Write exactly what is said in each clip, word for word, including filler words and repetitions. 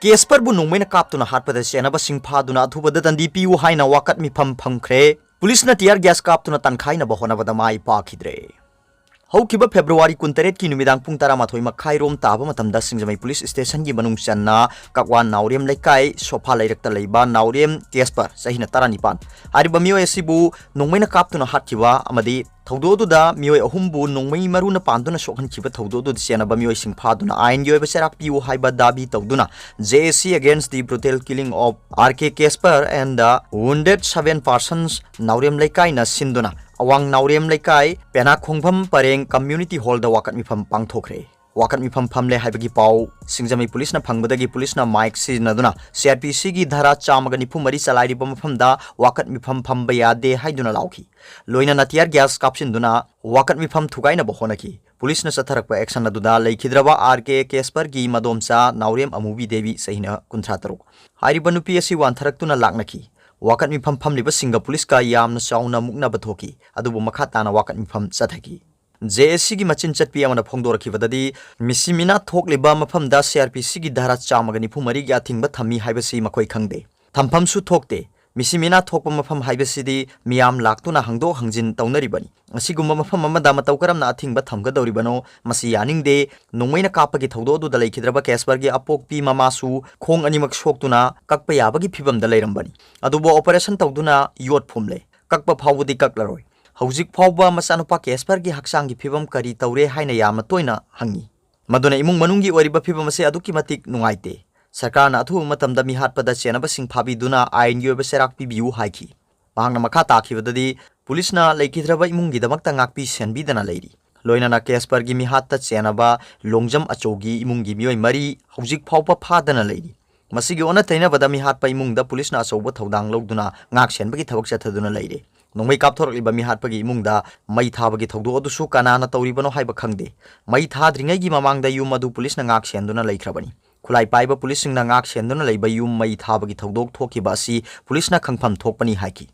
ꯀꯦꯁꯄꯔꯕꯨ ꯅꯣꯡꯃꯩꯅ ꯀꯥꯞꯇꯨꯅ ꯍꯥꯠꯄꯗ ꯆꯦꯟꯅꯕꯁꯤꯡ ꯐꯥꯗꯨꯅ ꯑꯊꯨꯕꯗ ꯗꯟꯗꯤ ꯄꯤꯌꯨ ꯍꯥꯏꯅ ꯋꯥꯀꯠ ꯃꯤꯐꯝ ꯐꯝꯈ꯭ꯔꯦ꯫ ꯄꯨꯂꯤꯁꯅ tear gas ꯀꯥꯞꯇꯨꯅ ꯇꯥꯟꯈꯥꯏꯅꯕ ꯍꯣꯠꯅꯕꯗ ꯃꯥꯏ ꯄꯥꯛꯈꯤꯗ꯭ꯔꯦ꯫ ꯍꯧꯈꯤꯕ February ꯀꯨꯟꯇꯔꯦꯠꯀꯤ ꯅꯨꯃꯤꯗꯥꯡ ꯄꯨꯡ ꯇꯔꯥꯃꯥꯊꯣꯏ ꯃꯈꯥꯏ ꯔꯣꯝ ꯇꯥꯕ ꯃꯇꯝꯗ ꯁꯤꯡꯖꯃꯩ ꯄꯨꯂꯤꯁ ꯁ꯭ꯇꯦꯁꯟꯒꯤ ꯃꯅꯨꯡ ꯆꯟꯅ ꯀꯛꯋꯥ ꯅꯥꯎꯔꯦꯝ ꯂꯩꯀꯥꯏ ꯁꯣꯐꯥ ꯂꯩꯔꯛꯇ ꯂꯩꯕ ꯅꯥꯎꯔꯦꯝ ꯀꯦꯁꯄꯔ, ꯆꯍꯤꯅ ꯇꯔꯥꯅꯤꯄꯥꯟ ꯍꯥꯏꯔꯤꯕ ꯃꯤꯑꯣꯏ ꯑꯁꯤꯕꯨ ꯅꯣꯡꯃꯩꯅ ꯀꯥꯞꯇꯨꯅ ꯍꯥꯠꯈꯤꯕ ꯑꯃꯗꯤ ꯊꯧꯗꯣꯛ ꯑꯗꯨꯗ ꯃꯤꯑꯣꯏ ꯑꯍꯨꯝꯕꯨ ꯅꯣꯡꯃꯩ ꯃꯔꯨꯅ ꯄꯥꯟꯗꯨꯅ ꯁꯣꯛꯍꯟꯈꯤꯕ ꯊꯧꯗꯣꯛ ꯑꯗꯨꯗ ꯆꯦꯟꯅꯕ ꯃꯤꯑꯣꯏꯁꯤꯡ ꯐꯥꯗꯨꯅ ꯑꯥꯏꯟꯒꯤ ꯑꯣꯏꯕ ꯆꯩꯔꯥꯛ ꯄꯤꯌꯨ ꯍꯥꯏꯕ ꯗꯥꯕꯤ ꯇꯧꯗꯨꯅ J A C Against the Brutal Killing of R K Casper and the Wounded Seven Persons ꯅꯥꯎꯔꯦꯝ ꯂꯩꯀꯥꯏꯅ ꯁꯤꯟꯗꯨꯅ ꯑꯋꯥꯡ ꯅꯥꯎꯔꯦꯝ ꯂꯩꯀꯥꯏ ꯄꯦꯅꯥ ꯈꯣꯡꯐꯝ ꯄꯔꯦꯡ community hall ꯗ ꯋꯥꯀꯠ ꯃꯤꯐꯝ ꯄꯥꯡꯊꯣꯛꯈ꯭ꯔꯦ꯫ ꯋꯥꯀꯠ ꯃꯤꯐꯝ ꯐꯝꯂꯦ ꯍꯥꯏꯕꯒꯤ ꯄꯥꯎ ꯁꯤꯡꯖꯃꯩ ꯄꯨꯂꯤꯁꯅ ꯐꯪꯕꯗꯒꯤ ꯄꯨꯂꯤꯁꯅ ꯃꯥꯏꯛ ꯁꯤꯖꯤꯟꯅꯗꯨꯅ C R P C ꯒꯤ ꯙꯥꯔꯥ ꯆꯥꯝꯃꯒ ꯅꯤꯐꯨ ꯃꯔꯤ ꯆꯂꯥꯏꯔꯤꯕ ꯃꯐꯝꯗ ꯋꯥꯀꯠ ꯃꯤꯐꯝ ꯐꯝꯕ ꯌꯥꯗꯦ ꯍꯥꯏꯗꯨꯅ ꯂꯥꯎꯈꯤ꯫ ꯂꯣꯏꯅꯅ tear gas ꯀꯥꯞꯁꯤꯟꯗꯨꯅ ꯋꯥꯀꯠ ꯃꯤꯐꯝ ꯊꯨꯒꯥꯏꯅꯕ ꯍꯣꯠꯅꯈꯤ꯫ ꯄꯨꯂꯤꯁꯅ ꯆꯠꯊꯔꯛꯄ action ꯑꯗꯨꯗ ꯂꯩꯈꯤꯗ꯭ꯔꯕ R K ꯀꯦꯁꯄꯔꯒꯤ ꯃꯗꯣꯝꯆꯥ ꯅꯥꯎꯔꯦꯝ ꯑꯃꯨꯕꯤ ꯗꯦꯕꯤ, ꯆꯍꯤꯅ ꯀꯨꯟꯊ꯭ꯔꯥ ꯇꯔꯨꯛ ꯍꯥꯏꯔꯤꯕ ꯅꯨꯄꯤ ꯑꯁꯤ ꯋꯥꯟꯊꯔꯛꯇꯨꯅ ꯂꯥꯛꯅꯈꯤ꯫ ꯋꯥꯀꯠ ꯃꯤꯐꯝ ꯐꯝꯂꯤꯕꯁꯤꯡꯒ ꯄꯨꯂꯤꯁꯀ ꯌꯥꯝꯅ ꯆꯥꯎꯅ ꯃꯨꯛꯅꯕ ꯊꯣꯛꯈꯤ꯫ ꯑꯗꯨꯕꯨ ꯃꯈꯥ ꯇꯥꯅ ꯋꯥꯀꯠ ꯃꯤꯐꯝ ꯆꯠꯊꯈꯤ꯫ J A C ꯒꯤ ꯃꯆꯤꯟ ꯆꯠꯄꯤ ꯑꯃꯅ ꯐꯣꯡꯗꯣꯔꯛꯈꯤꯕꯗꯗꯤ, ꯃꯤꯁꯤꯃꯤꯅꯥ ꯊꯣꯛꯂꯤꯕ ꯃꯐꯝꯗ C R P C ꯒꯤ ꯙꯥꯔꯥ ꯆꯥꯝꯃꯒ ꯅꯤꯐꯨ ꯃꯔꯤꯒꯤ ꯑꯊꯤꯡꯕ ꯊꯝꯃꯤ ꯍꯥꯏꯕꯁꯤ ꯃꯈꯣꯏ ꯈꯪꯗꯦ꯫ ꯊꯝꯐꯝꯁꯨ ꯊꯣꯛꯇꯦ꯫ ꯃꯤꯁꯤꯃꯤꯅꯥ ꯊꯣꯛꯄ ꯃꯐꯝ ꯍꯥꯏꯕꯁꯤꯗꯤ ꯃꯤꯌꯥꯝ ꯂꯥꯛꯇꯨꯅ ꯍꯪꯗꯣꯛ ꯍꯪꯖꯤꯟ ꯇꯧꯅꯔꯤꯕꯅꯤ꯫ ꯑꯁꯤꯒꯨꯝꯕ ꯃꯐꯝ ꯑꯃꯗ ꯃꯇꯧ ꯀꯔꯝꯅ ꯑꯊꯤꯡꯕ ꯊꯝꯒꯗꯧꯔꯤꯕꯅꯣ? ꯃꯁꯤ ꯌꯥꯅꯤꯡꯗꯦ꯫ ꯅꯣꯡꯃꯩꯅ ꯀꯥꯞꯄꯒꯤ ꯊꯧꯗꯣꯛ ꯑꯗꯨꯗ ꯂꯩꯈꯤꯗ꯭ꯔꯕ ꯀꯦꯁꯄꯔꯒꯤ ꯑꯄꯣꯛꯄꯤ ꯃꯃꯥꯁꯨ ꯈꯣꯡ ꯑꯅꯤꯃꯛ ꯁꯣꯛꯇꯨꯅ ꯀꯛꯄ ꯌꯥꯕꯒꯤ ꯐꯤꯕꯝꯗ ꯂꯩꯔꯝꯕꯅꯤ꯫ ꯑꯗꯨꯕꯨ operation ꯇꯧꯗꯨꯅ ꯌꯣꯠ ꯐꯨꯝꯂꯦ꯫ ꯀꯛꯄ ꯐꯥꯎꯕꯗꯤ ꯀꯛꯂꯔꯣꯏ꯫ ꯍꯧꯖꯤꯛ ꯐꯥꯎꯕ ꯃꯆꯥꯅꯨꯄꯥ ꯀꯦꯁꯄꯔꯒꯤ ꯍꯛꯆꯥꯡꯒꯤ ꯐꯤꯕꯝ ꯀꯔꯤ ꯇꯧꯔꯦ ꯍꯥꯏꯅ ꯌꯥꯝꯅ ꯇꯣꯏꯅ ꯍꯪꯉꯤ꯫ ꯃꯗꯨꯅ ꯏꯃꯨꯡ ꯃꯅꯨꯡꯒꯤ ꯑꯣꯏꯔꯤꯕ ꯐꯤꯕꯝ ꯑꯁꯤ ꯑꯗꯨꯛꯀꯤ ꯃꯇꯤꯛ ꯅꯨꯡꯉꯥꯏꯇꯦ꯫ ꯁꯔꯀꯥꯔꯅ ꯑꯊꯨꯕ ꯃꯇꯝꯗ ꯃꯤꯍꯥꯠꯄꯗ ꯆꯦꯟꯅꯕꯁꯤꯡ ꯐꯥꯕꯤꯗꯨꯅ ꯑꯥꯏꯟꯒꯤ ꯑꯣꯏꯕ ꯆꯩꯔꯥꯛ ꯄꯤꯕꯤꯌꯨ ꯍꯥꯏꯈꯤ꯫ ꯃꯍꯥꯛꯅ ꯃꯈꯥ ꯇꯥꯈꯤꯕꯗꯗꯤ, ꯄꯨꯂꯤꯁꯅ ꯂꯩꯈꯤꯗ꯭ꯔꯕ ꯏꯃꯨꯡꯒꯤꯗꯃꯛꯇ ꯉꯥꯛꯄꯤ ꯁꯦꯟꯕꯤꯗꯅ ꯂꯩꯔꯤ꯫ ꯂꯣꯏꯅꯅ ꯀꯦꯁꯄꯔꯒꯤ ꯃꯤꯍꯥꯠꯇ ꯆꯦꯟꯅꯕ ꯂꯣꯡꯖꯝ ꯑꯆꯧꯒꯤ ꯏꯃꯨꯡꯒꯤ ꯃꯤꯑꯣꯏ ꯃꯔꯤ ꯍꯧꯖꯤꯛ ꯐꯥꯎꯕ ꯐꯥꯗꯅ ꯂꯩꯔꯤ꯫ ꯃꯁꯤꯒꯤ ꯑꯣꯟꯅ ꯇꯩꯅꯕꯗ ꯃꯤꯍꯥꯠꯄ ꯏꯃꯨꯡꯗ ꯄꯨꯂꯤꯁꯅ ꯑꯆꯧꯕ ꯊꯧꯗꯥꯡ ꯂꯧꯗꯨꯅ ꯉꯥꯛ ꯁꯦꯟꯕꯒꯤ ꯊꯕꯛ ꯆꯠꯊꯗꯨꯅ ꯂꯩꯔꯦ꯫ ꯅꯣꯡꯃꯩ ꯀꯥꯞꯊꯣꯔꯛꯂꯤꯕ ꯃꯤꯍꯥꯠꯄꯒꯤ ꯏꯃꯨꯡꯗ ꯃꯩ ꯊꯥꯕꯒꯤ ꯊꯧꯗꯣꯛ ꯑꯗꯨꯁꯨ ꯀꯅꯥꯅ ꯇꯧꯔꯤꯕꯅꯣ ꯍꯥꯏꯕ ꯈꯪꯗꯦ꯫ ꯃꯩ ꯊꯥꯗ꯭ꯔꯤꯉꯩꯒꯤ ꯃꯃꯥꯡꯗ ꯌꯨꯝ ꯑꯗꯨ ꯄꯨꯂꯤꯁꯅ ꯉꯥꯛ ꯁꯦꯟꯗꯨꯅ ꯂꯩꯈ꯭ꯔꯕꯅꯤ꯫ ꯈꯨꯠꯂꯥꯏ ꯄꯥꯏꯕ ꯄꯨꯂꯤꯁꯁꯤꯡꯅ ꯉꯥꯛ ꯁꯦꯟꯗꯨꯅ ꯂꯩꯕ ꯌꯨꯝ ꯃꯩ ꯊꯥꯕꯒꯤ ꯊꯧꯗꯣꯛ ꯊꯣꯛꯈꯤꯕ ꯑꯁꯤ ꯄꯨꯂꯤꯁꯅ ꯈꯪꯐꯝ ꯊꯣꯛꯄꯅꯤ ꯍꯥꯏꯈꯤ꯫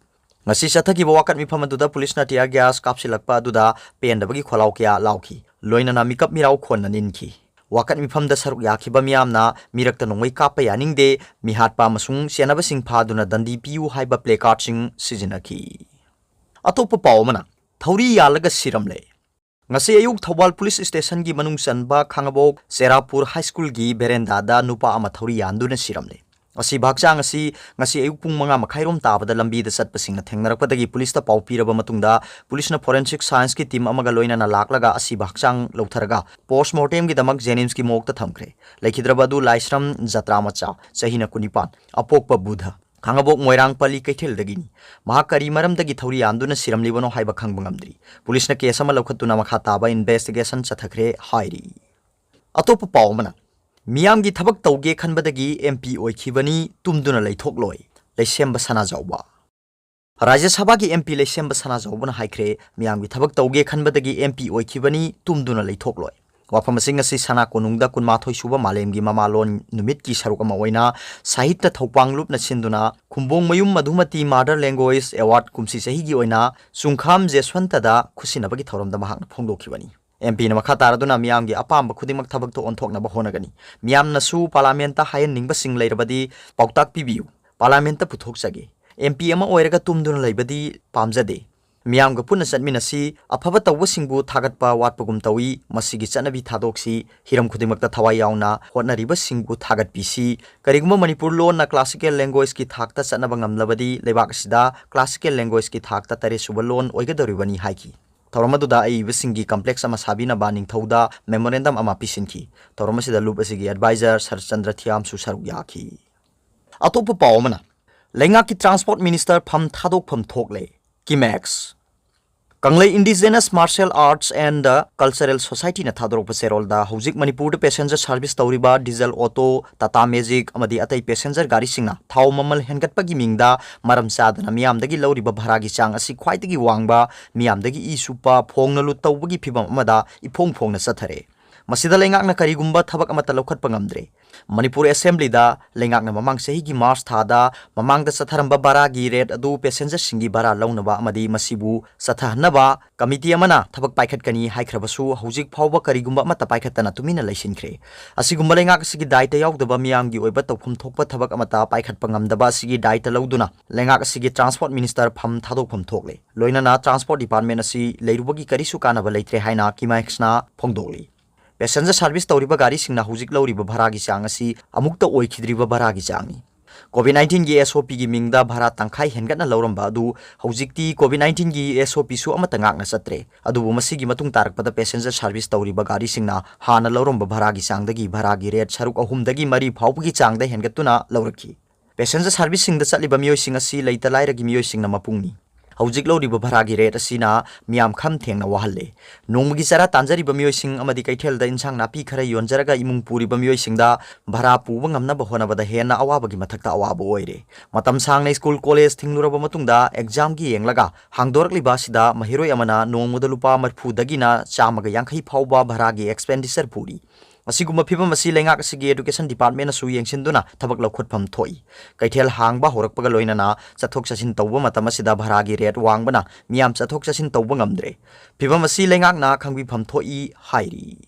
ꯉꯁꯤ ꯆꯠꯊꯈꯤꯕ ꯋꯥꯀꯠ ꯃꯤꯐꯝ ꯑꯗꯨꯗ ꯄꯨꯂꯤꯁꯅ tear gas ꯀꯥꯞꯁꯤꯜꯂꯛꯄ ꯑꯗꯨꯗ ꯄꯦꯟꯗꯕꯒꯤ ꯈꯣꯜꯂꯥꯎ ꯀꯌꯥ ꯂꯥꯎꯈꯤ꯫ ꯂꯣꯏꯅꯅ ꯃꯤꯀꯞ ꯃꯤꯔꯥꯎ ꯈꯣꯟꯅ ꯅꯤꯟꯈꯤ꯫ ꯋꯥꯀꯠ ꯃꯤꯐꯝꯗ ꯁꯔꯨꯛ ꯌꯥꯈꯤꯕ ꯃꯤꯌꯥꯝꯅ "ꯃꯤꯔꯛꯇ ꯅꯣꯡꯃꯩ ꯀꯥꯞꯄ ꯌꯥꯅꯤꯡꯗꯦ, ꯃꯤꯍꯥꯠꯄ ꯑꯃꯁꯨꯡ ꯆꯦꯟꯅꯕꯁꯤꯡ ꯐꯥꯗꯨꯅ ꯗꯟꯗꯤ ꯄꯤꯌꯨ" ꯍꯥꯏꯕ placardꯁꯤꯡ ꯁꯤꯖꯤꯟꯅꯈꯤ꯫ ꯑꯇꯣꯞꯄ ꯄꯥꯎ ꯑꯃꯅ, ꯊꯧꯔꯤ ꯌꯥꯜꯂꯒ ꯁꯤꯔꯝꯂꯦ꯫ ꯉꯁꯤ ꯑꯌꯨꯛ ꯊꯧꯕꯥꯜ ꯄꯨꯂꯤꯁ ꯁ꯭ꯇꯦꯁꯟꯒꯤ ꯃꯅꯨꯡ ꯆꯟꯕ ꯈꯥꯉꯕꯣꯛ ꯆꯦꯔꯥꯄꯨꯔ ꯍꯥꯏ ꯁ꯭ꯀꯨꯜꯒꯤ ꯚꯦꯔꯦꯟꯗꯥꯗ ꯅꯨꯄꯥ ꯑꯃ ꯊꯧꯔꯤ ꯌꯥꯟꯗꯨꯅ ꯁꯤꯔꯝꯂꯦ꯫ ꯑꯁꯤꯕ ꯍꯛꯆꯥꯡ ꯑꯁꯤ ꯉꯁꯤ ꯑꯌꯨꯛ ꯄꯨꯡ ꯃꯉꯥ ꯃꯈꯥꯏꯔꯣꯝ ꯇꯥꯕꯗ ꯂꯝꯕꯤꯗ ꯆꯠꯄꯁꯤꯡꯅ ꯊꯦꯡꯅꯔꯛꯄꯗ ꯄꯨꯂꯤꯁꯇ ꯄꯥꯎ ꯄꯤꯔꯕ ꯃꯇꯨꯡꯗ ꯄꯨꯂꯤꯁꯅ forensic scienceꯀꯤ team ꯑꯃꯒ ꯂꯣꯏꯅꯅ ꯂꯥꯛꯂꯒ ꯑꯁꯤꯕ ꯍꯛꯆꯥꯡ ꯂꯧꯊꯔꯒ postmortemꯒꯤꯗꯃꯛ JNIMSꯀꯤ morgueꯇ ꯊꯝꯈ꯭ꯔꯦ꯫ ꯂꯩꯈꯤꯗ꯭ꯔꯕ ꯑꯗꯨ ꯂꯥꯏꯁ꯭ꯔꯝ ꯖꯇ꯭ꯔꯥ ꯃꯆꯥ, ꯆꯍꯤꯅ ꯀꯨꯟꯅꯤꯄꯥꯟ, ꯑꯄꯣꯛꯄ ꯕꯨꯙ, ꯈꯥꯉꯕꯣꯛ ꯃꯣꯏꯔꯥꯡ ꯄꯜꯂꯤ ꯀꯩꯊꯦꯜꯗꯒꯤꯅꯤ꯫ ꯃꯍꯥꯛ ꯀꯔꯤ ꯃꯔꯝꯗꯒꯤ ꯊꯧꯔꯤ ꯌꯥꯟꯗꯨꯅ ꯁꯤꯔꯝꯂꯤꯕꯅꯣ ꯍꯥꯏꯕ ꯈꯪꯕ ꯉꯝꯗ꯭ꯔꯤ꯫ ꯄꯨꯂꯤꯁꯅ case ꯑꯃ ꯂꯧꯈꯠꯇꯨꯅ ꯃꯈꯥ ꯇꯥꯕ investigation ꯆꯠꯊꯈ꯭ꯔꯦ ꯍꯥꯏꯔꯤ꯫ ꯑꯇꯣꯞꯄ ꯄꯥꯎ ꯑꯃꯅ, ꯃꯤꯌꯥꯝꯒꯤ ꯊꯕꯛ ꯇꯧꯒꯦ ꯈꯟꯕꯗꯒꯤ MP ꯑꯣꯏꯈꯤꯕꯅꯤ, ꯇꯨꯝꯗꯨꯅ ꯂꯩꯊꯣꯛꯂꯣꯏ, ꯂꯩꯁꯦꯝꯕ ꯁꯅꯥꯖꯥꯎꯕ꯫ ꯔꯥꯖ꯭ꯌ ꯁꯚꯥꯒꯤ MP ꯂꯩꯁꯦꯝꯕ ꯁꯅꯥꯖꯥꯎꯕꯅ ꯍꯥꯏꯈ꯭ꯔꯦ, ꯃꯤꯌꯥꯝꯒꯤ ꯊꯕꯛ ꯇꯧꯒꯦ ꯈꯟꯕꯗꯒꯤ MP ꯑꯣꯏꯈꯤꯕꯅꯤ, ꯇꯨꯝꯗꯨꯅ ꯂꯩꯊꯣꯛꯂꯣꯏ꯫ ꯋꯥꯐꯝ ꯑꯁꯤ ꯉꯁꯤ ꯁꯅꯥ ꯀꯣꯅꯨꯡꯗ ꯀꯨꯟꯃꯥꯊꯣꯏ ꯁꯨꯕ ꯃꯥꯂꯦꯝꯒꯤ ꯃꯃꯥꯂꯣꯟ ꯅꯨꯃꯤꯠꯀꯤ ꯁꯔꯨꯛ ꯑꯃ ꯑꯣꯏꯅ ꯁꯥꯍꯤꯇ꯭ꯌ ꯊꯧꯄꯥꯡ ꯂꯨꯞꯅ ꯁꯤꯟꯗꯨꯅ ꯈꯨꯝꯕꯣꯡ ꯃꯌꯨꯝ ꯃꯙꯨꯃꯇꯤ Mother Language Award ꯀꯨꯝꯁꯤ ꯆꯍꯤꯒꯤ ꯑꯣꯏꯅ ꯆꯨꯡꯈꯥꯝ ꯖꯦꯁ꯭ꯋꯟꯇꯗ ꯈꯨꯠꯁꯤꯟꯅꯕꯒꯤ ꯊꯧꯔꯝꯗ ꯃꯍꯥꯛꯅ ꯐꯣꯡꯗꯣꯛꯈꯤꯕꯅꯤ꯫ MPꯅ ꯃꯈꯥ ꯇꯥꯔꯗꯨꯅ ꯃꯤꯌꯥꯝꯒꯤ ꯑꯄꯥꯝꯕ ꯈꯨꯗꯤꯡꯃꯛ ꯊꯕꯛꯇ ꯑꯣꯟꯊꯣꯛꯅꯕ ꯍꯣꯠꯅꯒꯅꯤ꯫ ꯃꯤꯌꯥꯝꯅꯁꯨ Parliamentꯇ ꯍꯥꯏꯍꯟꯅꯤꯡꯕꯁꯤꯡ ꯂꯩꯔꯕꯗꯤ ꯄꯥꯎꯇꯥꯛ ꯄꯤꯕꯤꯌꯨ꯫ Parliamentꯇ ꯄꯨꯊꯣꯛꯆꯒꯦ꯫ MP ꯑꯃ ꯑꯣꯏꯔꯒ ꯇꯨꯝꯗꯨꯅ ꯂꯩꯕꯗꯤ ꯄꯥꯝꯖꯗꯦ꯫ ꯃꯤꯌꯥꯝꯒ ꯄꯨꯟꯅ ꯆꯠꯃꯤꯟꯅꯁꯤ꯫ ꯑꯐꯕ ꯇꯧꯕꯁꯤꯡꯕꯨ ꯊꯥꯒꯠꯄ ꯋꯥꯠꯄꯒꯨꯝ ꯇꯧꯏ꯫ ꯃꯁꯤꯒꯤ ꯆꯠꯅꯕꯤ ꯊꯥꯗꯣꯛꯁꯤ꯫ ꯍꯤꯔꯝ ꯈꯨꯗꯤꯡꯃꯛꯇ ꯊꯋꯥꯏ ꯌꯥꯎꯅ ꯍꯣꯠꯅꯔꯤꯕꯁꯤꯡꯕꯨ ꯊꯥꯒꯠꯄꯤꯁꯤ꯫ ꯀꯔꯤꯒꯨꯝꯕ ꯃꯅꯤꯄꯨꯔ ꯂꯣꯟꯅ classical languageꯀꯤ ꯊꯥꯛꯇ ꯆꯠꯅꯕ ꯉꯝꯂꯕꯗꯤ ꯂꯩꯕꯥꯛ ꯑꯁꯤꯗ classical languagetweꯀꯤ ꯊꯥꯛꯇ ꯇꯔꯦꯠꯁꯨꯕ ꯂꯣꯟ ꯑꯣꯏꯒꯗꯧꯔꯤꯕꯅꯤ ꯍꯥꯏꯈꯤ꯫ ꯊꯧꯔꯝ ꯑꯗꯨꯗ ꯑꯏꯕꯁꯤꯡꯒꯤ complex ꯑꯃ ꯁꯥꯕꯤꯅꯕ ꯅꯤꯡꯊꯧꯗ memorandum ꯑꯃ ꯄꯤꯁꯤꯟꯈꯤ꯫ ꯊꯧꯔꯝ ꯑꯁꯤꯗ ꯂꯨꯞ ꯑꯁꯤꯒꯤ advisor ꯁꯔꯠꯆꯟꯗ꯭ꯔ ꯊꯤꯌꯥꯝꯁꯨ ꯁꯔꯨꯛ ꯌꯥꯈꯤ꯫ ꯑꯇꯣꯞꯄ ꯄꯥꯎ ꯑꯃꯅ, ꯂꯩꯉꯥꯛꯀꯤ transport minister ꯐꯝ ꯊꯥꯗꯣꯛꯐꯝ ꯊꯣꯛꯂꯦ, ꯀꯤꯃꯦꯛꯁ꯫ ꯀꯪꯂꯩ Indigenous Martial Arts and Cultural Societyꯅ ꯊꯥꯗꯣꯔꯛꯄ ꯆꯦꯔꯣꯜꯗ ꯍꯧꯖꯤꯛ ꯃꯅꯤꯄꯨꯔꯗ passenger service ꯇꯧꯔꯤꯕ diesel auto, Tata Magic ꯑꯃꯗꯤ ꯑꯇꯩ passenger ꯒꯥꯔꯤꯁꯤꯡꯅ ꯊꯥꯎ ꯃꯃꯜ ꯍꯦꯟꯒꯠꯄꯒꯤ ꯃꯤꯡꯗ ꯃꯔꯝ ꯆꯥꯗꯅ ꯃꯤꯌꯥꯝꯗꯒꯤ ꯂꯧꯔꯤꯕ ꯚꯔꯥꯒꯤ ꯆꯥꯡ ꯑꯁꯤ ꯈ꯭ꯋꯥꯏꯗꯒꯤ ꯋꯥꯡꯕ, ꯃꯤꯌꯥꯝꯗꯒꯤ ꯏ ꯆꯨꯞꯄ, ꯐꯣꯡꯅ ꯂꯨꯠ ꯇꯧꯕꯒꯤ ꯐꯤꯚꯝ ꯑꯃꯗ ꯏꯐꯣꯡ ꯐꯣꯡꯅ ꯆꯠꯊꯔꯦ꯫ ꯃꯁꯤꯗ ꯂꯩꯉꯥꯛꯅ ꯀꯔꯤꯒꯨꯝꯕ ꯊꯕꯛ ꯑꯃꯠꯇ ꯂꯧꯈꯠꯄ ꯉꯝꯗ꯭ꯔꯦ꯫ ꯃꯅꯤꯄꯨꯔ ꯑꯦꯁꯦꯝꯕ꯭ꯂꯤꯗ ꯂꯩꯉꯥꯛꯅ ꯃꯃꯥꯡ ꯆꯍꯤꯒꯤ ꯃꯥꯔꯆ ꯊꯥꯗ ꯃꯃꯥꯡꯗ ꯆꯠꯊꯔꯝꯕ ꯚꯔꯥꯒꯤ ꯔꯦꯠ ꯑꯗꯨ ꯄꯦꯁꯦꯟꯖꯔꯁꯤꯡꯒꯤ ꯚꯔꯥ ꯂꯧꯅꯕ ꯑꯃꯗꯤ ꯃꯁꯤꯕꯨ ꯆꯠꯊꯍꯟꯅꯕ ꯀꯃꯤꯇꯤ ꯑꯃꯅ ꯊꯕꯛ ꯄꯥꯏꯈꯠꯀꯅꯤ ꯍꯥꯏꯈ꯭ꯔꯕꯁꯨ, ꯍꯧꯖꯤꯛ ꯐꯥꯎꯕ ꯀꯔꯤꯒꯨꯝꯕ ꯑꯃꯠꯇ ꯄꯥꯏꯈꯠꯇꯅ ꯇꯨꯃꯤꯟꯅ ꯂꯩꯁꯤꯟꯈ꯭ꯔꯦ꯫ ꯑꯁꯤꯒꯨꯝꯕ ꯂꯩꯉꯥꯛ ꯑꯁꯤꯒꯤ ꯗꯥꯏꯇ ꯌꯥꯎꯗꯕ ꯃꯤꯌꯥꯝꯒꯤ ꯑꯣꯏꯕ ꯇꯧꯐꯝ ꯊꯣꯛꯄ ꯊꯕꯛ ꯑꯃꯠꯇ ꯄꯥꯏꯈꯠꯄ ꯉꯝꯗꯕ ꯑꯁꯤꯒꯤ ꯗꯥꯏꯇ ꯂꯧꯗꯨꯅ ꯂꯩꯉꯥꯛ ꯑꯁꯤꯒꯤ ꯇ꯭ꯔꯥꯟꯁꯄꯣꯔꯠ ꯃꯤꯅꯤꯁꯇꯔ ꯐꯝ ꯊꯥꯗꯣꯛꯐꯝ ꯊꯣꯛꯂꯦ꯫ ꯂꯣꯏꯅꯅ ꯇ꯭ꯔꯥꯟꯁꯄꯣꯔꯠ ꯗꯤꯄꯥꯔꯠꯃꯦꯟ ꯑꯁꯤ ꯂꯩꯔꯨꯕꯒꯤ ꯀꯔꯤꯁꯨ ꯀꯥꯟꯅꯕ ꯂꯩꯇ꯭ꯔꯦ ꯍꯥꯏꯅ ꯀꯤꯃꯥꯏꯛꯁꯅ ꯐꯣꯡꯗꯣꯛꯂꯤ꯫ ꯄꯦꯁꯦꯟꯖꯔ ꯁꯥꯔꯚꯤꯁ ꯇꯧꯔꯤꯕ ꯒꯥꯔꯤꯁꯤꯡꯅ ꯍꯧꯖꯤꯛ ꯂꯧꯔꯤꯕ ꯚꯔꯥꯒꯤ ꯆꯥꯡ ꯑꯁꯤ ꯑꯃꯨꯛꯇ ꯑꯣꯏꯈꯤꯗ꯭ꯔꯤꯕ ꯚꯔꯥꯒꯤ ꯆꯥꯡꯅꯤ꯫ ꯀꯣꯚꯤꯗ ꯅꯥꯏꯟꯇꯤꯟꯒꯤ ꯑꯦꯁ ꯑꯣ ꯄꯤꯒꯤ ꯃꯤꯡꯗ ꯚꯔꯥ ꯇꯪꯈꯥꯏ ꯍꯦꯟꯒꯠꯅ ꯂꯧꯔꯝꯕ ꯑꯗꯨ ꯍꯧꯖꯤꯛꯇꯤ ꯀꯣꯚꯤꯗ ꯅꯥꯏꯟꯇꯤꯟꯒꯤ ꯑꯦꯁ ꯑꯣ ꯄꯤꯁꯨ ꯑꯃꯠꯇ ꯉꯥꯛꯅ ꯆꯠꯇ꯭ꯔꯦ꯫ ꯑꯗꯨꯕꯨ ꯃꯁꯤꯒꯤ ꯃꯇꯨꯡ ꯇꯥꯔꯛꯄꯗ ꯄꯦꯁꯦꯟꯖꯔ ꯁꯥꯔꯚꯤꯁ ꯇꯧꯔꯤꯕ ꯒꯥꯔꯤꯁꯤꯡꯅ ꯍꯥꯟꯅ ꯂꯧꯔꯝꯕ ꯚꯔꯥꯒꯤ ꯆꯥꯡꯗꯒꯤ ꯚꯔꯥꯒꯤ ꯔꯦꯠ ꯁꯔꯨꯛ ꯑꯍꯨꯝꯗꯒꯤ ꯃꯔꯤ ꯐꯥꯎꯕꯒꯤ ꯆꯥꯡꯗ ꯍꯦꯟꯒꯠꯇꯨꯅ ꯂꯧꯔꯛꯈꯤ꯫ ꯄꯦꯁꯦꯟꯖꯔ ꯁꯥꯔꯚꯤꯁꯁꯤꯡꯗ ꯆꯠꯂꯤꯕ ꯃꯤꯑꯣꯏꯁꯤꯡ ꯑꯁꯤ ꯂꯩꯇ ꯂꯥꯏꯔꯒꯤ ꯃꯤꯑꯣꯏꯁꯤꯡꯅ ꯃꯄꯨꯡꯅꯤ꯫ ꯍꯧꯖꯤꯛ ꯂꯧꯔꯤꯕ ꯚꯔꯥꯒꯤ ꯔꯦꯠ ꯑꯁꯤꯅ ꯃꯤꯌꯥꯝ ꯈꯝ ꯊꯦꯡꯅ ꯋꯥꯍꯜꯂꯦ꯫ ꯅꯣꯡꯃꯒꯤ ꯆꯔꯥ ꯇꯥꯟꯖꯔꯤꯕ ꯃꯤꯑꯣꯏꯁꯤꯡ ꯑꯃꯗꯤ ꯀꯩꯊꯦꯜꯗ ꯏꯟꯁꯥꯡ ꯅꯥꯄꯤ ꯈꯔ ꯌꯣꯟꯖꯔꯒ ꯏꯃꯨꯡ ꯄꯨꯔꯤꯕ ꯃꯤꯑꯣꯏꯁꯤꯡꯗ ꯚꯔꯥ ꯄꯨꯕ ꯉꯝꯅꯕ ꯍꯣꯠꯅꯕꯗ ꯍꯦꯟꯅ ꯑꯋꯥꯕꯒꯤ ꯃꯊꯛꯇ ꯑꯋꯥꯕ ꯑꯣꯏꯔꯦ꯫ ꯃꯇꯝ ꯁꯥꯡꯅ ꯁ꯭ꯀꯨꯜ ꯀꯣꯂꯦꯖ ꯊꯤꯡꯂꯨꯔꯕ ꯃꯇꯨꯡꯗ ꯑꯦꯛꯖꯥꯝꯒꯤ ꯌꯦꯡꯂꯒ ꯍꯥꯡꯗꯣꯔꯛꯂꯤꯕ ꯑꯁꯤꯗ ꯃꯍꯩꯔꯣꯏ ꯑꯃꯅ ꯅꯣꯡꯃꯗ ꯂꯨꯄꯥ ꯃꯔꯤꯐꯨꯗꯒꯤꯅ ꯆꯥꯝꯃꯒ ꯌꯥꯡꯈꯩ ꯐꯥꯎꯕ ꯚꯔꯥꯒꯤ ꯑꯦꯛꯁꯄꯦꯟꯗꯤꯆꯔ ꯄꯨꯔꯤ꯫ ꯑꯁꯤꯒꯨꯝꯕ ꯐꯤꯚꯝ ꯑꯁꯤ ꯂꯩꯉꯥꯛ ꯑꯁꯤꯒꯤ ꯑꯦꯗꯨꯀꯦꯁꯟ ꯗꯤꯄꯥꯔꯠꯃꯦꯟꯅꯁꯨ ꯌꯦꯡꯁꯤꯟꯗꯨꯅ ꯊꯕꯛ ꯂꯧꯈꯠꯐꯝ ꯊꯣꯛꯏ꯫ ꯀꯩꯊꯦꯜ ꯍꯥꯡꯕ ꯍꯧꯔꯛꯄꯒ ꯂꯣꯏꯅꯅ ꯆꯠꯊꯣꯛ ꯆꯠꯁꯤꯟ ꯇꯧꯕ ꯃꯇꯝ ꯑꯁꯤꯗ ꯚꯔꯥꯒꯤ ꯔꯦꯠ ꯋꯥꯡꯕꯅ ꯃꯤꯌꯥꯝ ꯆꯠꯊꯣꯛ ꯆꯠꯁꯤꯟ ꯇꯧꯕ ꯉꯝꯗ꯭ꯔꯦ꯫ ꯐꯤꯚꯝ ꯑꯁꯤ ꯂꯩꯉꯥꯛꯅ ꯈꯪꯕꯤꯐꯝ ꯊꯣꯛꯏ ꯍꯥꯏꯔꯤ꯫